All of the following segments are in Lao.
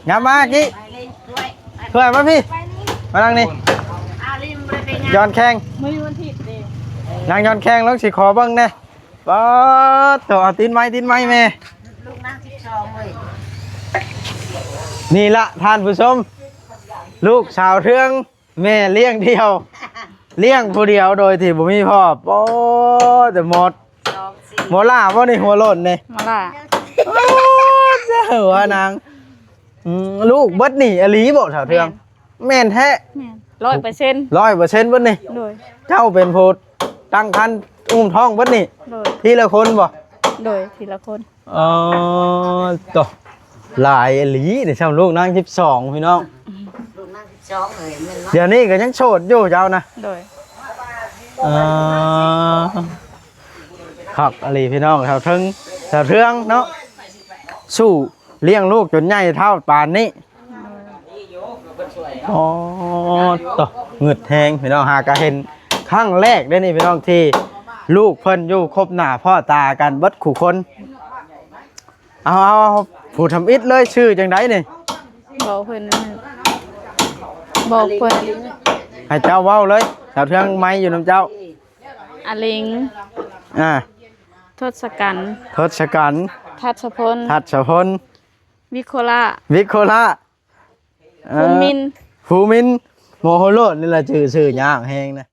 ຍັບມາກີ້ ຖ້ວຍມາພີ້ ມານັ່ງນີ້ ຍ້ອນແຂ້ງ ມື້ວັນທິດເດ້ ນັ່ງຍ້ອນແຂ້ງລົງ ຊິຂໍເບິ່ງແດ່. ປາດໂທ້ ເອົາຕີນໄມ້ ຕີນໄມ້ແມ່ ລູກນາງສິບສອງເວີຍ ນີ້ລະທ່ານຜູ້ຊົມ ລູກສາວເທືອງ ແມ່ລ້ຽງດຽວ ລ້ຽງຜູ້ດຽວໂດຍທີ່ບໍ່ມີພໍ່. ໂອ້ ແຕ່ໝົດ ສອງ ສີ່ ໝໍຫຼ້າບໍ່ນີ້ ຫົວໂລ້ນນີ້ ໝໍຫຼ້າ ໂອ້ ເຈົ້າ ຫົວນາງ ອືມ ລູກເບິດນີ້ອີ່ຫຼີບໍ່ສາວເທືອງ? ແມ່ນ ແມ່ນແທ້ ແມ່ນ ຮ້ອຍເປີເຊັນ ຮ້ອຍເປີເຊັນເບິດນີ້. ໂດຍ ເຈົ້າເປັນຜູ້ຕັ້ງຄັນ ອຸ້ມທ້ອງເບິດນີ້? ໂດຍ ທີລະຄົນບໍ່? ໂດຍ ທີລະຄົນ. ອໍ ໂຕ ຫຼາຍອີ່ຫຼີເດ້ ຊ່ຳລູກນາງສິບສອງ ພີ່ນ້ອງ ລູກນາງສິບສອງເອີຍ ແມ່ນບໍ່? ດຽວນີ້ກໍຍັງໂສດຢູ່ເຈົ້ານະ? ໂດຍ ເອີ ຄັກອີ່ຫຼີພີ່ນ້ອງ ສາວເທືອງ ສາວເທືອງເນາະ ສູ້ລ້ຽງລູກຈົນໃຫຍ່ເຖົ້າປານນີ້. ອໍ ໂຕ ງຶດແຮງພີ່ນ້ອງ ຫາກະເຫັນຄັ້ງແລກເດ້ນີ້ພີ່ນ້ອງ ທີ່ລູກເພິ່ນຢູ່ຄົບໜ້າພໍ້ຕາກັນເບິດຄູ່ຄົນ. ເອົາ ເອົາ ເອົາ ຜູ້ທຳອິດເລີຍ ຊື່ຈັ່ງໃດນີ້? ບອກເພິ່ນ ບອກເພິ່ນ ໃຫ້ເຈົ້າເວົ້າເລີຍ ສາວເທືອງ ໄມຢູ່ນຳເຈົ້າ. ອາລິງ ອ່າ ທົດສະກັນ ທົດສະກັນ ທັດສະພົນ ທັດສະພົນ ວິໂຄລະ ວິໂຄລະ ເອີ ພູມິນ ພູມິນ ໂມໂຫໂລດນີ້ລະ ຊື່ ຊື່ຍາກແຮງນະ.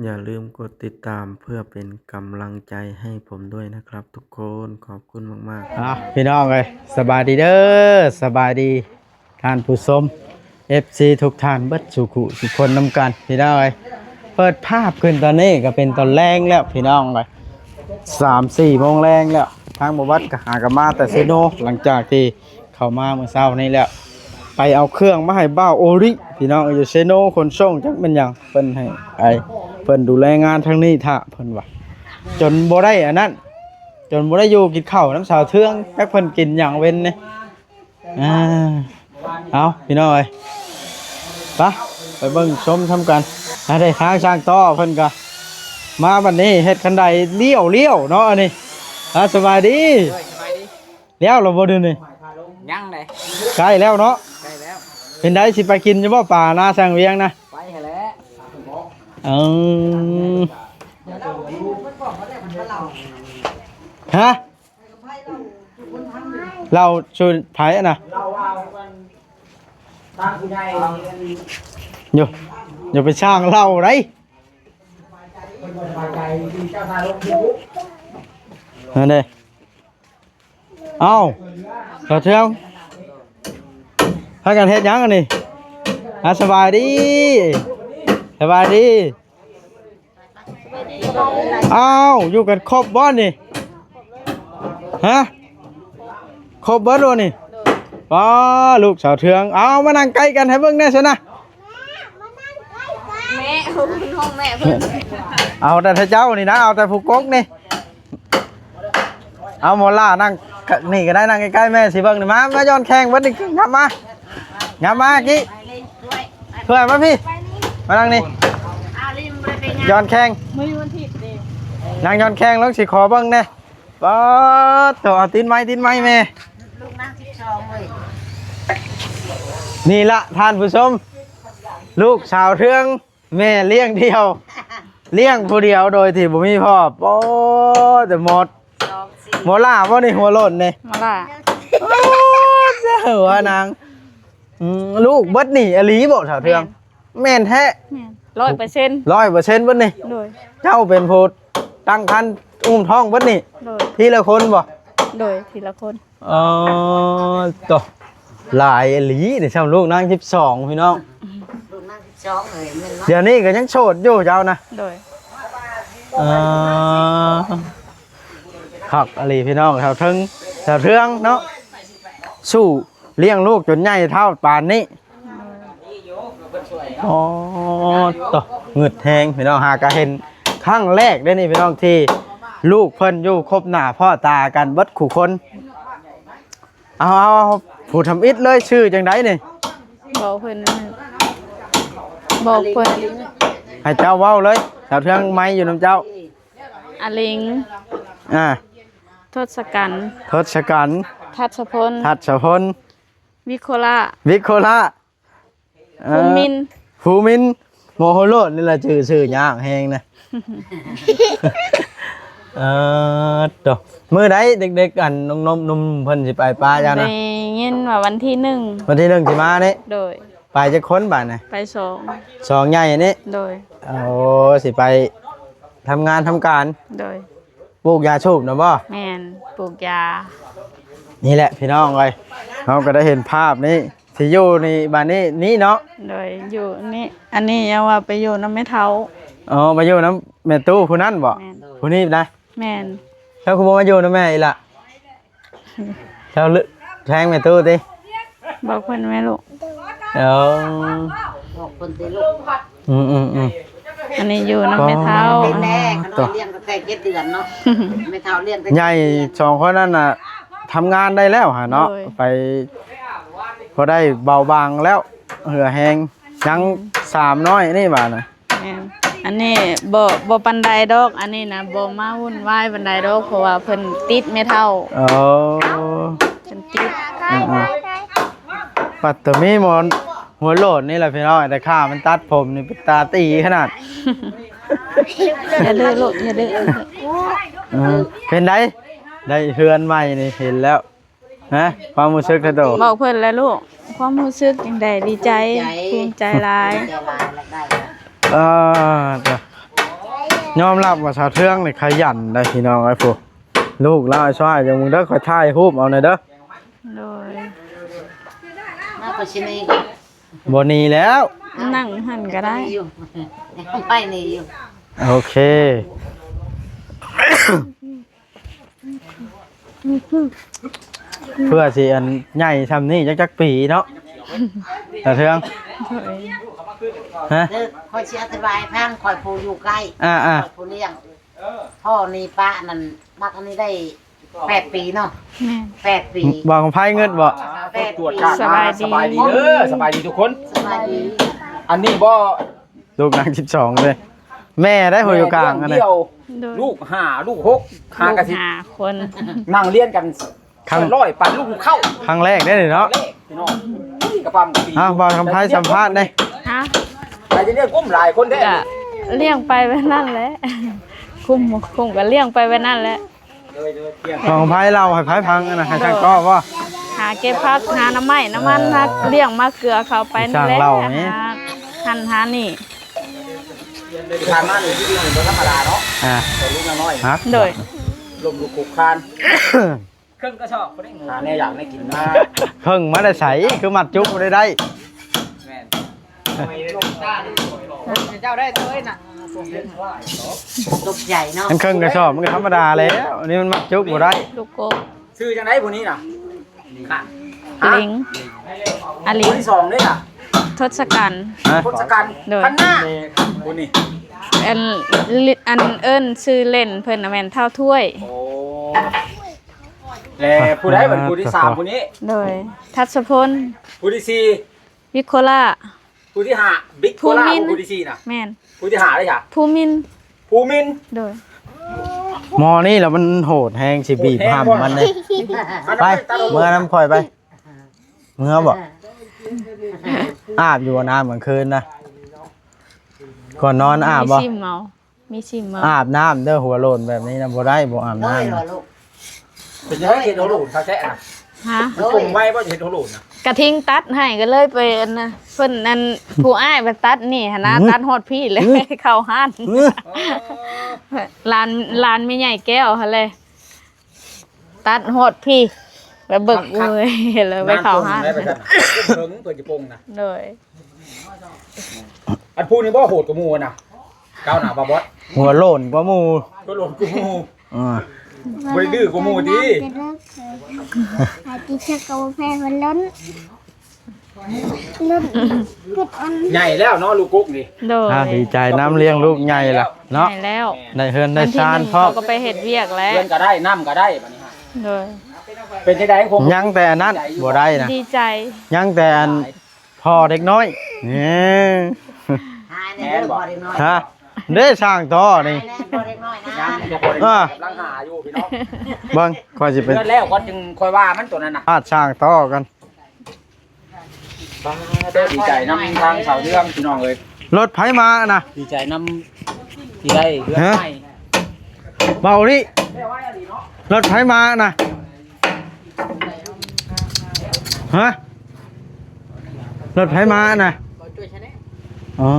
ຢ່າລືມກົດຕິດຕາມເພື່ອເປັນກຳລັງໃຈໃຫ້ຜົມດ້ວຍນະຄັບທຸກຄົນ ຂອບຄຸນມາກໆ. ອ່າ ພີ່ນ້ອງເອີຍ ສະບາຍດີເດີ ສະບາຍດີທ່ານຜູ້ຊົມ ເອັຟຊີ ທຸກທ່ານເບິດສູ່ຄູ່ສູ່ຄົນນຳກັນ ພີ່ນ້ອງເອີຍ. ເປີດພາບຂຶ້ນຕອນນີ້ກໍເປັນຕອນແລງແລ້ວ ພີ່ນ້ອງເອີຍ ສາມສີ່ໂມງແລງແລ້ວ ທາງບໍ່ບັດກໍຫາກັນມາແຕ່ເຊໂນ ຫຼັງຈາກທີ່ເຂົ້າມາມື້ເຊົ້ານີ້ແລ້ວ ໄປເອົາເຄື່ອງມາໃຫ້ບ່າວໂອລິ ພີ່ນ້ອງເອີຍ ຢູ່ເຊໂນຂົນສົ່ງ ຈັກແມ່ນຫຍັງ ເພິ່ນໃຫ້ໄປ ເພິ່ນດູແລງານທາງນີ້ຖ້າ ເພິ່ນວ່າ ຈົນບໍ່ໄດ້ອັນນັ້ນ ຈົນບໍ່ໄດ້ຢູ່ກິນເຂົ້ານຳສາວເທືອງ ຈັກເພິ່ນກິນຫຍັງເວັນນີ້. ອ່າ ເອົາ ພີ່ນ້ອງເອີຍ ໄປ ໄປເບິ່ງຊົມນຳກັນ. ອ່າ ໄດ້ທາງຊ່າງຕໍ່ເພິ່ນກະມາບັດນີ້ ເຮັດຄັນໄດລ້ຽວໆເນາະ ອັນນີ້. ອ່າ ສະບາຍດີ ໂດຍ ສະບາຍດີ. ແລ້ວລະບໍ່ດຽວນີ້? ຍັງເດ້ ໃກ້ແລ້ວເນາະ ໃກ້ແລ້ວ. ເປັນໃດ ຊິໄປກິນຢູ່ບໍ່ປານາຊ່າງວຽງນະ? ໄປຫັ້ນແຫຼະ. ເອີ ຮະ? ເລົ່າສູ່ໃຜນະ? ຢ່າ ຢ່າໄປສ້າງເລົ່າໄດ໋ ຫັ້ນເດ້. ເອົ້າ ສາວເທືອງ ພາກັນເຮັດຫຍັງອັນນີ້? ອ່າ ສະບາຍດີ ສະບາຍດີ. ອ້າວ ຢູ່ກັນຄົບບໍ່ນີ້? ຮະ? ຄົບເບິດບໍ່ນີ້? ປ້າ ລູກສາວເທືອງ ເອົາ ມານັ່ງໃກ້ກັນໃຫ້ເບິ່ງແດ່ຊັ້ນນະ. ແມ່ ຫ້ອງແມ່ເພິ່ນ ເອົາແຕ່ເຈົ້ານີ້ນະ ເອົາແຕ່ຜູ້ກົກນີ້. ເອົາ ໝໍຫຼ້ານັ່ງນີ້ກໍໄດ້ ນັ່ງໃກ້ໆ ແມ່ຊິເບິ່ງນີ້. ມາ ມາຍ້ອນແຂ້ງເບິດນີ້ ຫຍັບມາ ຫຍັບມາກີ້ ຖ້ວຍມາພີ້ ມານັ່ງນີ້ ຍ້ອນແຂ້ງ ມື້ວັນທິດເດ້ ນັ່ງຍ້ອນແຂ້ງລົງ ຊິຂໍເບິ່ງແດ່. ປາດໂທ້ ເອົາຕີນໄມ້ ຕີນໄມ້ແມ່ ລູກນາງສິບສອງເວີຍ ນີ້ລະທ່ານຜູ້ຊົມ ລູກສາວເທືອງ ແມ່ລ້ຽງດຽວ ລ້ຽງຜູ້ດຽວໂດຍທີ່ບໍ່ມີພໍ່. ໂອ້ ແຕ່ໝົດ ສອງ ສີ່ ໝໍຫຼ້າບໍ່ນີ້ ຫົວໂລ້ນນີ້? ໝໍຫຼ້າ ໂອ້ ເຈົ້າ ຫົວນາງ ອືມ ລູກເບິດນີ້ອີ່ຫຼີບໍ່ສາວເທືອງ? ແມ່ນ ແມ່ນແທ້ ແມ່ນ ຮ້ອຍເປີເຊັນ ຮ້ອຍເປີເຊັນເບິດນີ້. ໂດຍ ເຈົ້າເປັນຜູ້ຕັ້ງຄັນ ອຸ້ມທ້ອງເບິດນີ້? ໂດຍ ທີລະຄົນບໍ່? ໂດຍ ທີລະຄົນ. ອໍ ໂຕ ຫຼາຍອີ່ຫຼີເດ້ ຊ່ຳລູກນາງສິບສອງ ພີ່ນ້ອງ ລູກນາງສິບສອງເອີຍ ແມ່ນບໍ່? ດຽວນີ້ກໍຍັງໂສດຢູ່ເຈົ້ານະ? ໂດຍ ເອີ ຄັກອີ່ຫຼີພີ່ນ້ອງ ສາວເທືອງ ສາວເທືອງເນາະ ສູ້ລ້ຽງລູກຈົນໃຫຍ່ເຖົ້າປານນີ້. ອໍ ໂຕ ງຶດແຮງພີ່ນ້ອງ ຫາກະເຫັນຄັ້ງແລກເດ້ນີ້ພີ່ນ້ອງ ທີ່ລູກເພິ່ນຢູ່ຄົບໜ້າພໍ້ຕາກັນເບິດຄູ່ຄົນ. ເອົາ ເອົາ ເອົາ ຜູ້ທຳອິດເລີຍ ຊື່ຈັ່ງໃດນີ້? ບອກເພິ່ນ ບອກເພິ່ນ ໃຫ້ເຈົ້າເວົ້າເລີຍ ສາວເທືອງ ໄມຢູ່ນຳເຈົ້າ. ອາລິງ ອ່າ ທົດສະກັນ ທົດສະກັນ ທັດສະພົນ ທັດສະພົນ ວິໂຄລາ ວິໂຄລາ ເອີ ພູມິນ ພູມິນ ໂມໂຫໂລດນີ້ລະ ຊື່ ຊື່ຍາກແຮງນະ. ເອີ ໂຕ ມື້ໃດເດັກໆ ອັນ ໜຸ່ມໆ ເພິ່ນຊິໄປປະເຈົ້ານະ? ໄດ້ຍິນວ່າວັນທີໜຶ່ງ ວັນທີໜຶ່ງຊິມານີ້. ໂດຍ. ໄປຈັກຄົນບາດນີ້? ໄປສອງ ສອງໃຫຍ່ນີ້? ໂດຍ. ໂອ້ ຊິໄປທຳງານທຳການ? ໂດຍ. ປູກຢາສູບນະບໍ່? ແມ່ນ ປູກຢາ. ນີ້ແຫຼະພີ່ນ້ອງເອີຍ ເຮົາກໍໄດ້ເຫັນພາບນີ້ ຊິຢູ່ນີ້ ບາດນີ້ນີ້ເນາະ. ໂດຍ. ຢູ່ນີ້ ອັນນີ້ຍັງວ່າໄປຢູ່ນຳແມ່ເຖົ້າ. ອໍ ໄປຢູ່ນຳແມ່ຕູ້ຜູ້ນັ້ນບໍ່? ແມ່ນ. ຜູ້ນີ້ນະ? ແມ່ນ. ແລ້ວຄືບໍ່ມາຢູ່ນຳແມ່ອີກລະ? ເຈົ້າແພງແມ່ຕູ້ຕິ? ບອກເພິ່ນແມ່ລູກ. ເອີ ບອກເພິ່ນຕິລູກ. ອືມໆໆ ອັນນີ້ຢູ່ນຳແມ່ເຖົ້າ. ເປັນແນ່ ຂະນ້ອຍລ້ຽງຕັ້ງແຕ່ເຈັດເດືອນເນາະ ແມ່ເຖົ້າລ້ຽງຕັ້ງແຕ່ ໃຫຍ່ສອງຄົນນັ້ນນະ ທຳງານໄດ້ແລ້ວຫາເນາະ. ໂດຍ. ໄປ ພໍໄດ້ເບົາບາງແລ້ວ ເຫື່ອແຮງ. ຍັງ ອືມ ສາມນ້ອຍນີ້ບາດນະ. ແມ່ນ. ອັນນີ້ບໍ່ ບໍ່ປານໃດດອກ ອັນນີ້ນະ ບໍ່ມາວຸ່ນວາຍປານໃດດອກ ເພາະວ່າເພິ່ນຕິດແມ່ເຖົ້າ. ໂອ້ ເພິ່ນຕິດ. ອືມໆ ປັດຕະມີໝໍ ຫົວໂຫຼນນີ້ລະພີ່ນ້ອງ ແຕ່ຂ້າມັນຕັດຜົມນີ້ເປັນຕາຕີຂະໜາດ. ຢ່າດື້ລູກ ຢ່າດື້. ເອີ ເປັນໃດ ໄດ້ເຮືອນໃໝ່ນີ້ເຫັນແລ້ວ. ຮະ ຄວາມຮູ້ສຶກເທື່ອໂຕ ບອກເພິ່ນແຫຼະລູກ ຄວາມຮູ້ສຶກຈັ່ງໃດ? ດີໃຈ ດີໃຈ ພູມໃຈຫຼາຍ ພູມໃຈຫຼາຍ ຢາກໄດ້. ເອີ ຍອມຮັບວ່າສາວເທືອງນີ້ຂະຫຍັນໄດ໋ພີ່ນ້ອງເອີຍ. ຜູ້ ລູກລາວອ້າຍຊ້ອຍ ຈັ່ງມຶງເດີ ຂ້ອຍຖ່າຍຮູບເອົາແດ່ເດີ. ໂດຍ. ມາໄປຊິໜີ ບໍ່ໜີແລ້ວ ນັ່ງຫັ້ນກໍໄດ້ ໄປໜີຢູ່ ໂອເຄ. ເພື່ອຊິອັນໃຫຍ່ຊ່ຳນີ້ຈັກ ຈັກປີເນາະ ຕາເທືອງ? ໂດຍ. ຮະ? ເດີ ຂ້ອຍຊິອະທິບາຍໃຫ້ຟັງ ຂ້ອຍຜູ້ຢູ່ໃກ້ ອ່າໆ ຂ້ອຍຜູ້ລ້ຽງ ພໍ່ນີ້ປ້ານັ້ນ ບັກອັນນີ້ໄດ້ແປດປີເນາະ. ແມ່ນ ແປດປີ. ບໍ່ຂອງໃຜເງິດບໍ່? ແປດປີ. ສະບາຍດີ ສະບາຍດີເດີ ສະບາຍດີທຸກຄົນ ສະບາຍດີ. ອັນນີ້ບໍ່ ລູກນາງສິບສອງເດ້ ແມ່ໄດ້ຫົວຢູ່ກາງອັນນີ້ ໂດຍ ລູກຫ້າ ລູກຫົກ ຫາກະສິບ ລູກຫ້າຄົນ ນັ່ງລຽນກັນ ຄັ້ງ ຮ້ອຍປັນລູກເຂົ້າ ຄັ້ງແລກເດ້ນີ້ເນາະ ຄັ້ງແລກພີ່ນ້ອງ. ເອົ້າ ບ່າວຄຳໄພສຳພາດແດ່. ຮະ? ໄປຈະລ້ຽງກຸ້ມຫຼາຍຄົນແທ້ ກະລ້ຽງໄປແບບນັ້ນແຫຼະ ກຸ້ມ ກຸ້ມກໍລ້ຽງໄປແບບນັ້ນແຫຼະ. ບ່າວຄຳໄພເລົ່າໃຫ້ໃຜຟັງ ອັນນັ້ນໃຫ້ຊ່າງກໍບໍ່ ຫາເກັບຜັກ ຫາໜໍ່ໄມ້ ໜໍ່ມັນ ເອີ ຫາລ້ຽງໝາກເກືອເຂົ້າໄປນັ້ນແຫຼະ ຊ່າງເລົ່ານີ້ ຫາຫັ້ນຫານີ້. ທີ່ຜ່ານມານີ້ ຊີວິດນີ້ບໍ່ທຳມະດາເນາະ ອ່າ ແຕ່ລູກນ້ອຍ ຮະ ໂດຍ ລົ້ມລຸກຄຸກຄານ ເຄິ່ງກະສອບບໍ່ໄດ້ ຫາແນວຢາກແນວກິນມາ ເຄິ່ງມາແຕ່ໃສ ຄືມັດຈຸບໍ່ໄດ້ໄດ້. ແມ່ນ ເຈົ້າໄດ້ເລີຍນະ ຕົກໃຈເນາະ ມັນເຄິ່ງກະສອບມັນກໍທຳມະດາແລ້ວ ອັນນີ້ມັນມັດຈຸບໍ່ໄດ້ ລູກກົກ. ຊື່ຈັ່ງໃດຜູ້ນີ້ນະ? ລິງ ອາລິງ ຜູ້ທີສອງເດ້ລະ ທົດສະກັນ ຮະ? ທົດສະກັນ ໂດຍ ພັນໜ້າ ຜູ້ນີ້ ອັນ ອັນເອີ້ນຊື່ເລ່ນເພິ່ນນະແມ່ນທ້າວຖ້ວຍ. ໂອ້ ແລະຜູ້ໃດບັດ ຜູ້ທີສາມຜູ້ນີ້? ໂດຍ ທັດສະພົນ ຜູ້ທີສີ່ ວິໂຄລາ ຜູ້ທີຫ້າ ບິກໂຄລາ ຜູ້ທີສີ່ນະ ແມ່ນ ຜູ້ທີຫ້າເດ້ຊະ ພູມິນ ພູມິນ ໂດຍ. ໝໍນີ້ລະມັນໂຫດແຮງ ຊິບີບຫ້າມມັນເດ້ ໄປ ເມືອນຳຂ້ອຍໄປ ເມືອບໍ່? ອາບຢູ່ບໍ່ ນ້ຳກາງຄືນນະ ກ່ອນນອນອາບບໍ່? ມີຊິມເອົາ ມີຊິມເອົາ ອາບນ້ຳເດີ ຫົວໂຫຼນແບບນີ້ນະ ບໍ່ໄດ້ ບໍ່ອາບນ້ຳ. ເປັນຈັ່ງໃດເຮັດຫົວໂຫຼນຄັກແທ້ນະ? ຮະ? ມັນປົງໄວບໍ່ ເຮັດຫົວໂຫຼນນະ? ກະທິງຕັດໃຫ້ ກໍເລີຍໄປອັນນະ ເພິ່ນອັນ ຜູ້ອ້າຍໄປຕັດນີ້ຫັ້ນນະ ຕັດຮອດພີ້ເລີຍ ເຂົ້າຮ້ານ ຫຼານ ຫຼານແມ່ໃຫຍ່ແກ້ວຫັ້ນແຫຼະ ຕັດຮອດພີ້ ໄປເບິ່ງ ຄັກໆ ເອີຍ ແລ້ວໄປເຂົ້າຮ້ານ ເພິ່ນຊິປົງນະ ໂດຍ. ອັນຜູ້ນີ້ບໍ່ໂຫດກວ່າໝູ່ນະ ເຈົ້ານະ ບ່າວບອດ ຫົວໂຫຼນກວ່າໝູ່ ຫົວໂຫຼນກວ່າໝູ່ ອ່າ ບໍ່ໄດ້ດື້ກວ່າໝູ່ຕິ ໃຫ້ຕິດເຊື້ອກໍບໍ່ແພ້ເພິ່ນລົ້ນ ລົ້ນ ໃຫຍ່ແລ້ວເນາະ ລູກກົກນີ້ ໂດຍ ອ່າ ດີໃຈນຳ ລ້ຽງລູກໃຫຍ່ລະເນາະ ໃຫຍ່ແລ້ວ ໄດ້ເຮືອນໄດ້ຊານພ້ອມ ເຂົາກໍໄປເຮັດວຽກແລ້ວ ເຮືອນກໍໄດ້ ນ້ຳກໍໄດ້ບັດນີ້ ໂດຍ. ເປັນຈັ່ງໃດ ຍັງແຕ່ອັນນັ້ນບໍ່ໄດ້ນະ ດີໃຈ ຍັງແຕ່ອັນ ພໍ່ເດັກນ້ອຍ ເອີ ຫາຍແນ່ເດີ ພໍ່ເດັກນ້ອຍ ຮະ? ເດ້ ຊ່າງຕໍ່ນີ້ ຍັງບໍ່ໄດ້ ອ່າ ກຳລັງຫາຢູ່ພີ່ນ້ອງ ເບິ່ງ ຂ້ອຍຊິໄປ ເດືອນແລ້ວກ່ອນຈຶ່ງຄ່ອຍວ່າມັນໂຕນັ້ນນະ ອາດຊ່າງຕໍ່ກັນ ປາດ ດີໃຈນຳທາງສາວເຮືອງພີ່ນ້ອງເອີຍ ລົດໃຜມານະ ດີໃຈນຳທີ່ໄດ້ເຮືອນໃໝ່ ເວົ້ານີ້ ລົດໃຜມານະ ຮະ ລົດໃຜມານະ ອໍ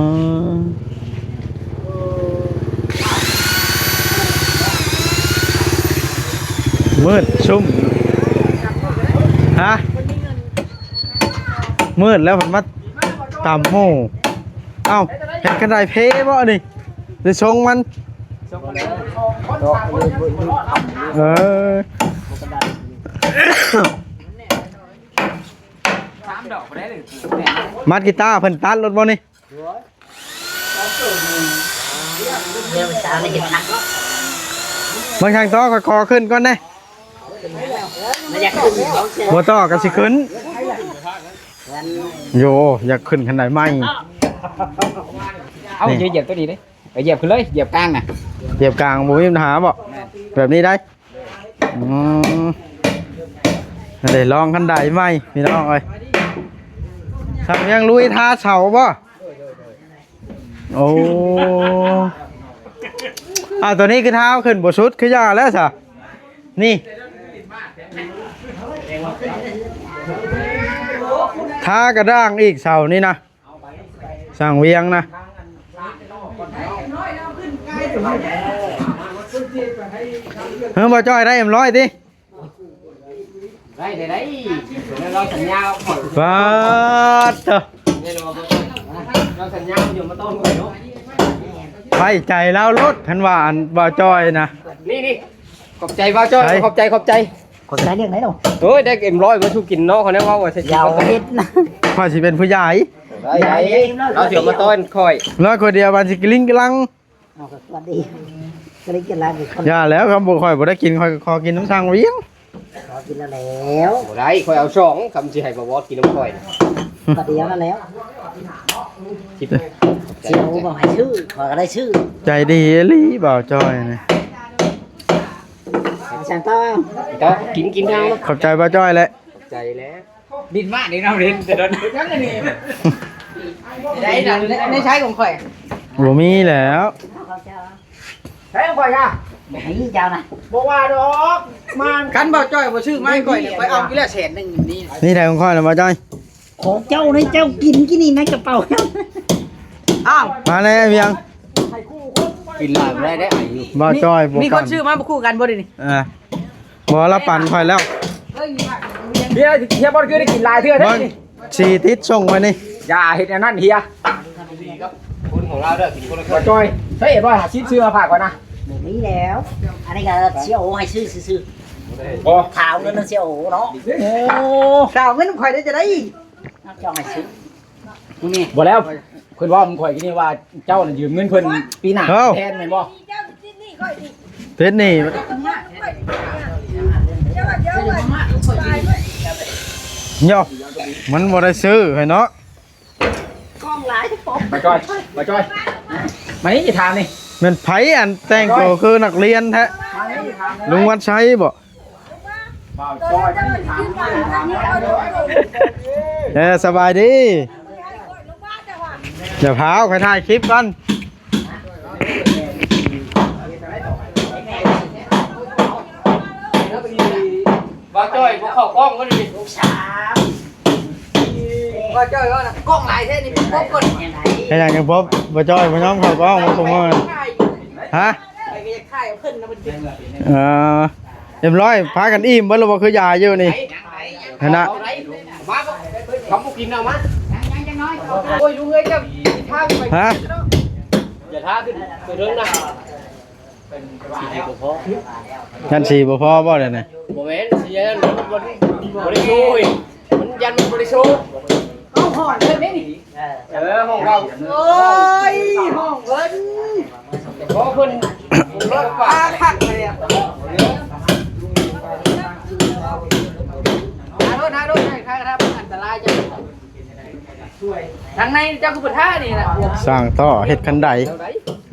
ມືດຊຶ້ມ ຮະ ມືດແລ້ວມັນມາຕຳໝູ່ ເອົ້າ ເຮັດກັນໄດ້ເພບໍ່ນີ້ ໄດ້ຊົງມັນ ເອີ ມັດກີຕາເພິ່ນຕັດລົດບໍ່ນີ້ ເບິ່ງທາງຕໍ່ ຂໍຂຶ້ນກ່ອນເດ້ ບໍ່ຕໍ່ກໍຊິຂຶ້ນ ໂຢ ຢາກຂຶ້ນຄັນໄດໃໝ່ ເອົາ ນີ້ ຢຽບຕົວນີ້ເດ້ ໄປຢຽບຂຶ້ນເລີຍ ຢຽບກາງນະ ຢຽບກາງບໍ່ມີບັນຫາບໍ່ ແບບນີ້ໄດ້ ອືມ ໄດ້ລອງຄັນໄດໃໝ່ພີ່ນ້ອງເອີຍ ຊ່າງວຽງລຸຍທາເສົາບໍ່ ໂອ້ ອາ ຕົວນີ້ຄືທາຂຶ້ນບໍ່ສຸດ ຄືຢ່າແລ້ວຊະ ນີ້ ທາກະດ້າງອີກເສົານີ້ນະ ຊ່າງວຽງນະ ເຮີ ບໍ່ຈ້ອຍໄດ້ເອັມຮ້ອຍຕິ ໄດ້ ໄດ້ ໄດ້ ເຮົາສັນຍາຂ້ອຍ ປາດເທີ ເຮົາສັນຍາຢູ່ມາຕ້ອນຂ້ອຍເນາະ ໄວ້ໃຈລາວໂລດ ຄັນວ່າອັນ ບໍ່ຈ້ອຍນະ ນີ້ ນີ້ ຂອບໃຈບ່າວຈ້ອຍ ໃສ ຂອບໃຈ ຂອບໃຈ ຂອບໃຈເລື່ອງໃດເນາະ ໂອ້ຍ ໄດ້ເອັມຮ້ອຍມາສູ່ກິນເນາະ ເຂົາແນວເວົ້າວ່າຊິ ຢ່າເຮັດນະ ຂ້ອຍຊິເປັນຜູ້ໃຫຍ່ ໄດ້ ໄດ້ ເຮົາຊິເອົາມາຕ້ອນຂ້ອຍ ຮ້ອຍກວ່າດຽວ ບາດຊິກິນລິງກິນລັງ ເອົາ ກໍສະຫວັດດີ ກໍໄດ້ກິນຫຼາຍຄົນ ຢ່າແລ້ວ ຄັນບໍ່ ຂ້ອຍບໍ່ໄດ້ກິນ ຂ້ອຍກໍຂໍກິນນຳຊ່າງວຽງ ຂໍກິນແລ້ວ ແລ້ວ ບໍ່ໄດ້ ຂ້ອຍເອົາສອງ ຄຳຊິໃຫ້ບ່າວວອດກິນນຳຂ້ອຍ ກໍດຽວນັ້ນແລ້ວ ສິບ ຊິເອົາບໍ່ໃຫ້ຊື້ ຂ້ອຍກໍໄດ້ຊື້ ໃຈດີອີ່ຫຼີບ່າວຈ້ອຍນີ້ ສັ່ງຕໍ່ ຕໍ່ ກິນ ກິນທາງ ຂອບໃຈບ່າວຈ້ອຍແຫຼະ ຂອບໃຈແຫຼະ ດິນມານີ້ເນາະ ເຫັນແຕ່ດົນ ໃນ ໃນໃຊ້ຂອງຂ້ອຍ ບໍ່ມີແລ້ວ ໃຊ້ຂອງຂ້ອຍກະ ໃຫ້ເຈົ້ານະ ບໍ່ວ່າດອກ ມາ ຄັນບ່າວຈ້ອຍບໍ່ຊື້ມາໃຫ້ຂ້ອຍນີ້ ຂ້ອຍເອົາຢູ່ແລ້ວແສນໜຶ່ງນີ້ ນີ້ໄດ້ຂອງຂ້ອຍແລ້ວບ່າວຈ້ອຍ ຂອງເຈົ້ານີ້ ເຈົ້າກິນກິນນີ້ໃນກະເປົາ ອ້າວ ມາແລ້ວວຽງ ກິນຫຼາຍບໍ່ໄດ້ເດ້ ບ່າວຈ້ອຍບໍ່ ມີຄົນຊື້ມາບໍ່ຄູ່ກັນບໍ່ເດນີ້ ເອີ ບໍ່ລະປັນຂ້ອຍແລ້ວ ເຮີຍ ເຮີຍ ບໍ່ຄືໄດ້ກິນຫຼາຍເທື່ອເດ້ ສີ່ຕິດສົ່ງໄປນີ້ ຢ່າເຮັດອັນນັ້ນເຮີຍ ຄົນຂອງລາວເດີ ກິນຄົນລະເຄື່ອງ ບໍ່ຈ່ອຍ ໃຊ້ເອັມຮ້ອຍຫ້າສິບຊື້ມາຝາກຂ້ອຍນະ ບໍ່ມີແລ້ວ ອັນນີ້ກະຊິເອົາໃຫ້ຊື້ຊື່ໆ ບໍ່ ຖ້າເອົາເງິນນຳຊິເອົາເນາະ ໂອ້ ຖ້າເອົາເງິນນຳຂ້ອຍໄດ້ຈະໄດ້ ເອົາເຈົ້າໃຫ້ຊື້ ບໍ່ແລ້ວ ເພິ່ນເວົ້ານຳຂ້ອຍກີ້ນີ້ວ່າ ເຈົ້ານະຢືມເງິນເພິ່ນປີໜ້າ ເອົ້າ ແທນແມ່ນບໍ່? ຕິດໜີ້ ໂຍ ມັນບໍ່ໄດ້ຊື້ໃຫ້ເນາະ ກ້ອງຫຼາຍ ບໍ່ຈ່ອຍ ບໍ່ຈ່ອຍ ມານີ້ ຖາມນີ້ ແມ່ນໃຜອັນແຕ່ງໂຕຄືນັກຮຽນແທ້? ມານີ້ ຖາມ ລຸງວັນໄຊບໍ່? ເອີ ສະບາຍດີ ຢ່າພ້າວ ຂ້ອຍຖ່າຍຄລິບກ່ອນ ບ່າວຈ້ອຍບໍ່ເຂົ້າກ້ອງເລີຍ ບ່າວຈ້ອຍວ່າກ້ອງຫຼາຍແທ້ນີ້ ປົບກ່ອນ ເຮັດຫຍັງຍັງປົບ ບ່າວຈ້ອຍບໍ່ຍອມເຂົ້າກ້ອງ ບໍ່ສົມມຸດ ຮະ ເອີ ຮຽບຮ້ອຍ ພາກັນອີ່ມເບິດແລ້ວບໍ່ ຄືຢາຢູ່ນີ້ ຫັ້ນນະ ມາ ຄຳບໍ່ກິນເອົາມາ ໂອ້ຍ ລຸງເອີຍ ເຈົ້າ ທາໄປ ຮະ ຢ່າທາຂຶ້ນໄປເທິງນະ ຍັນສີບໍ່ພໍບໍ່ໄດ້ນະ ບໍ່ແມ່ນ ສີອັນນັ້ນ ບໍ່ ບໍ່ໄດ້ໂຊຍ ມັນ ຢ້ານມັນບໍ່ໄດ້ໂຊຍ ເອົາຫ້ອງເພິ່ນເດ້ນີ້ ເອີ ຫ້ອງເຮົາ ໂອ້ຍ ຫ້ອງເພິ່ນ ເພາະເພິ່ນ ເພິ່ນເປີດຝາ ອ່າ ຄັກເລີຍ ຫາໂລດ ຫາໂລດ ທາງ ທາງ ທາງ ອັນຕະລາຍ ທາງໃນເຈົ້າຄືບໍ່ທານີ້ນະ ສ້າງຕໍ່ເຮັດຄັນໄດ ແນວໃດ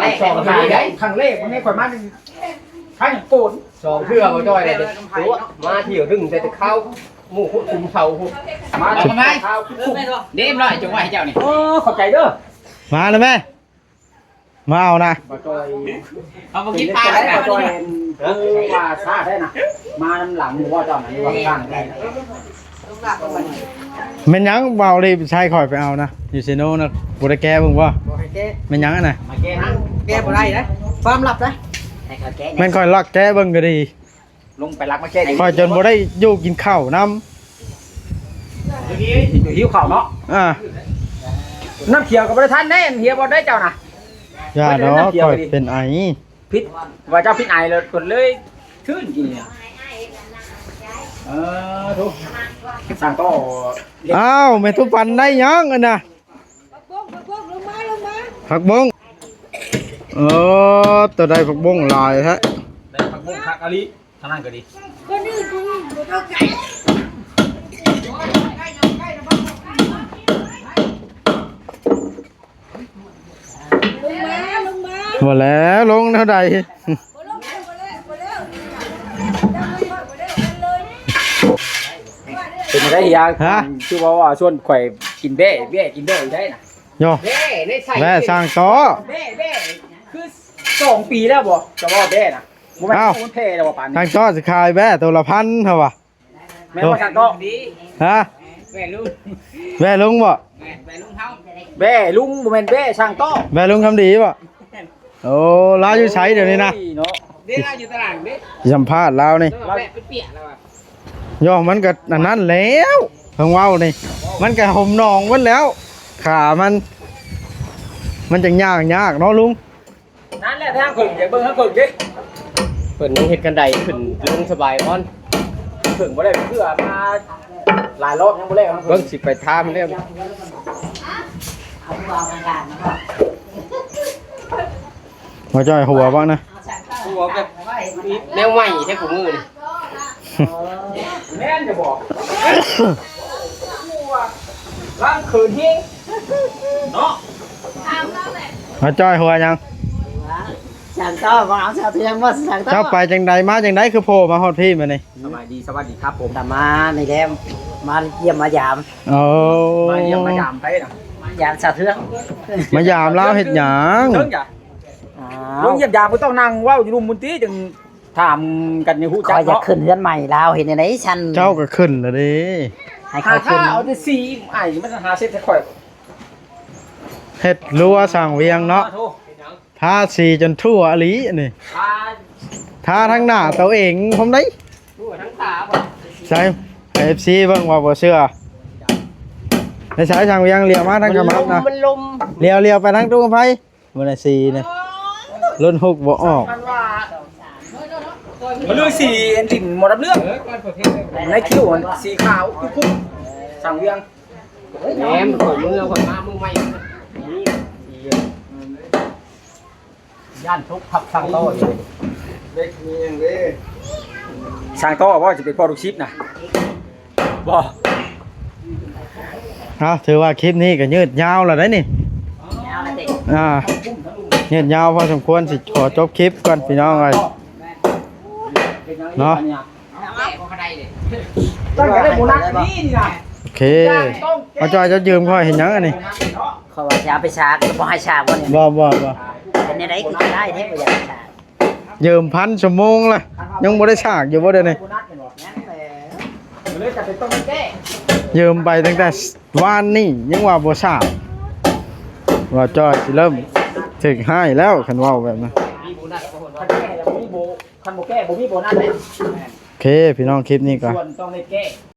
ແລກ ສອງຄັ້ງໄດ້ ຄັ້ງແລກ ມື້ນີ້ຂ້ອຍມາ ຂ້າຍັງໂກນ ສອງເທື່ອບໍ່ຈ່ອຍເດ້ ມາທ່ຽວດຶງແຕ່ເຂົ້າ ໝູ່ຄຸມເຂົາພຸ້ນ ມາ ເອົາໄປ ເຂົ້າ ເດ້ ເອັມຮ້ອຍ ຈົ່ງໄວ້ໃຫ້ເຈົ້ານີ້ ໂອ້ ຂອບໃຈເດີ ມາແລ້ວແມ່ ມາເອົານະ ບໍ່ຈ່ອຍ ເຮົາບໍ່ກິນປາແລ້ວ ບໍ່ຈ່ອຍ ຄືວ່າຊ້າແທ້ນະ ມານຳຫຼັງບໍ່ເຈົ້ານະ ວ່າຂ້າງໄດ້ນະ ແມ່ນຫຍັງ ເວົ້າລີບໃຊ້ຂ້ອຍໄປເອົານະ ຢູ່ເຊໂນນະ ບໍ່ໄດ້ແກະເບິ່ງບໍ່ ບໍ່ໃຫ້ແກະ ແມ່ນຫຍັງຫັ້ນນະ ມາແກະນະ ແກະບໍ່ໄດ້ນະ ຄວາມລັບນະ ໃຫ້ເຂົາແກະ ແມ່ນຂ້ອຍລັກແກະເບິ່ງກໍດີ ລົງໄປລັກມາແກະ ຂ້ອຍຈົນບໍ່ໄດ້ຢູ່ກິນເຂົ້ານຳ ຫິວເຂົ້າເນາະ ອ່າ ນ້ຳຂຽວກໍບໍ່ໄດ້ທັນເດ້ ເຮີຍບໍ່ໄດ້ເຈົ້ານະ ຢ່າດອກ ຂ້ອຍເປັນໄອ ພິດ ວ່າເຈົ້າພິດໄອແລ້ວ ເພິ່ນເລີຍ ຄືນກິນນີ້ ເອີ ໂທ້ ສ້າງຕໍ່ ອ້າວ ແມ່ຕູ້ປັນໄດ້ຫຍັງອັນນະ ຜັກບົ້ງ ຜັກບົ້ງ ລົງມາ ລົງມາ ຜັກບົ້ງ ເອີ ຕົວໃດຜັກບົ້ງຫຼາຍແທ້ ໄດ້ຜັກບົ້ງຄັກອີ່ຫຼີ ທາງນັ້ນກໍດີ ຄົນອື່ນ ຄົນອື່ນບໍ່ຕ້ອງການ ລົງມາ ລົງມາ ບໍ່ແລ້ວ ລົງແນວໃດ ເປັນໄດ້ເຮຍ ຮະ ຄືວ່າ ວ່າຊວນຂ້ອຍກິນແບ້ ແບ້ກິນແບ້ຢູ່ໄດ້ນະ ໂຍ ແບ້ໃນໃສ່ ແບ້ສ້າງຕໍ່ ແບ້ ແບ້ຄືສອງປີແລ້ວບໍ່ ຈະວ່າແບ້ນະ ບໍ່ແມ່ນ ອ້າວ ມັນແຜ່ແລ້ວບໍ່ປານນີ້ ສ້າງຕໍ່ຊິຂາຍແບ້ໂຕລະພັນເຮົາວ່າ ແມ່ນບໍ່ຊ່າງຕໍ່ ຮະ ແບ້ລຸງ ແບ້ລຸງບໍ່ ແມ່ນແບ້ລຸງເຮົາ ແບ້ລຸງ ບໍ່ແມ່ນແບ້ຊ່າງຕໍ່ ແບ້ລຸງຄຳດີບໍ່ ໂອ້ ລາວຢູ່ໃສດຽວນີ້ນະ ໂອ້ຍເນາະ ເດ້ລາວຢູ່ຕະຫຼາດເດ້ ສຳພາດລາວນີ້ ລາວແປະເປັນປຽກແລ້ວອະ ໂຍ ມັນກໍອັນນັ້ນແລ້ວ ເພິ່ນເວົ້ານີ້ ມັນກໍຫົມໜອງໝົດແລ້ວ ຂາມັນ ມັນຈັ່ງຍ່າງຍາກເນາະລຸງ. ນັ້ນແຫຼະທາງເພິ່ນ ຢາກເບິ່ງທາງເພິ່ນເດ້ ເພິ່ນຍັງເຮັດຄັນໄດຂຶ້ນລົງສະບາຍກ່ອນ ເພິ່ນບໍ່ໄດ້ເພື່ອມາຫຼາຍລອບ ຍັງບໍ່ແລ້ວ ເບິ່ງຊິໄປຖາມແລ້ວ ບໍ່ຈ່ອຍຫົວບໍ່ນະ ຫົວແບບແນວໃໝ່ແທ້ຄູ່ມື້ນີ້ ແມ່ນຢູ່ບໍ່ ລ້າງເຂີນເຮງເນາະ ມາຈ່ອຍຫົວຫຍັງ? ຊ່າງຕໍ່ ບໍ່ເອົາຊ່າງເທື່ອງບໍ່ ຊ່າງຕໍ່ ເຈົ້າໄປຈັ່ງໃດມາຈັ່ງໃດ ຄືໂຜ່ມາຮອດພີ້ມື້ນີ້? ສະບາຍດີ ສະຫວັດດີຄັບຜົມ ຕາມມານີ້ແຫຼະ ມາຢ້ຽມມາຢາມ ໂອ້ ມາຢ້ຽມມາຢາມໃຜນະ? ມາຢາມຊ່າງເທື່ອງ ມາຢາມລາວເຮັດຫຍັງ? ເຖິງຈະ ອ້າວ ລົງຢ້ຽມຢາມກໍຕ້ອງນັ່ງເວົ້າຢູ່ລຸ່ມພຸ້ນຕິ ຈຶ່ງ ຖາມກັນໃຫ້ຮູ້ຈັກ ຂ້ອຍຢາກເນາະ ຂຶ້ນເຮືອນໃໝ່ລາວ ເຮັດແນວໃດຊັ້ນ? ເຈົ້າກໍຂຶ້ນລະເດ້ ໃຫ້ຂ້ອຍຂຶ້ນ ຫາທາເອົາແຕ່ສີ ອ້າຍມັນຫາເຊັດໃຫ້ຂ້ອຍ ເຮັດລົວສ້າງວຽງເນາະ ໂອ້ໂທ ທາສີຈົນທົ່ວອີ່ຫຼີອັນນີ້ ທາ ທາທັງໜ້າໂຕເອງພ້ອມໃດ໋ ທົ່ວທັງຕາບໍ່ ໃສ່ໃຫ້ເອັຟຊີເບິ່ງວ່າບໍ່ເຊື່ອ ໃນສາຍສ້າງວຽງຫຼຽວມາທາງຂະໝັບນະ ມັນລົມ ມັນລົມ ຫຼຽວ ຫຼຽວໄປທາງຕູ້ໄຟ ບໍ່ໄດ້ສີນະ ລຸ້ນຮຸກບໍ່ອອກ ມັນວ່າ ມັນລືສີດິນໝົດເລື່ອງ ໃນຄິວມັນສີຂາວ ຄືຄຸມ ສ້າງວຽງ ແໝມ ຂ້ອຍເມືອ ຂ້ອຍມາມື້ໃໝ່ ຢ້ານທຸກທັບສ້າງຕໍ່ຢູ່ ເດັກມີຫຍັງເດ້ ສ້າງຕໍ່ບໍ່ ຊິເປັນພໍ່ລູກສິດນະ ບໍ່ ເອົາ ຖືວ່າຄລິບນີ້ກໍຍືດຍາວແລ້ວເດ້ນີ້ ຍາວແລ້ວເດ້ ອ່າ ຍືດຍາວພໍສົມຄວນ ຊິຂໍຈົບຄລິບກ່ອນພີ່ນ້ອງເອີຍ ເນາະ ຕັ້ງໃຈໄດ້ໂບນັດນີ້ນີ້ນະ ໂອເຄ ເອົາ ຈອຍ ເຈົ້າຢືມຂ້ອຍເຮັດຫຍັງອັນນີ້? ເຂົາວ່າຊິເອົາໄປສາກ ບໍ່ໃຫ້ສາກບໍ່ນີ້? ບໍ່ ບໍ່ ບໍ່ ເປັນແນວໃດຄືຈະໄດ້ແທ້ ບໍ່ຢາກສາກ. ຢືມພັນຊົ່ວໂມງລະ ຍັງບໍ່ໄດ້ສາກຢູ່ບໍ່ດຽວນີ້? ຍັງແຫຼະ ເລີຍຈຳເປັນຕ້ອງໄດ້ແກ້ ຢືມໄປຕັ້ງແຕ່ວານນີ້ ຍັງວ່າບໍ່ສາກ ວ່າຈອຍຊິເລີ່ມຖືກຮ້າຍແລ້ວ ຄັນເວົ້າແບບນັ້ນ. ມີໂບນັດບໍ່? ຄັນແກ້ແລ້ວບໍ່ມີໂບ ຄັນບໍ່ແກ້ບໍ່ມີໂບນັດເດ້. ໂອເຄ ພີ່ນ້ອງ ຄລິບນີ້ກໍ ສ່ວນຕ້ອງໄດ້ແກ້.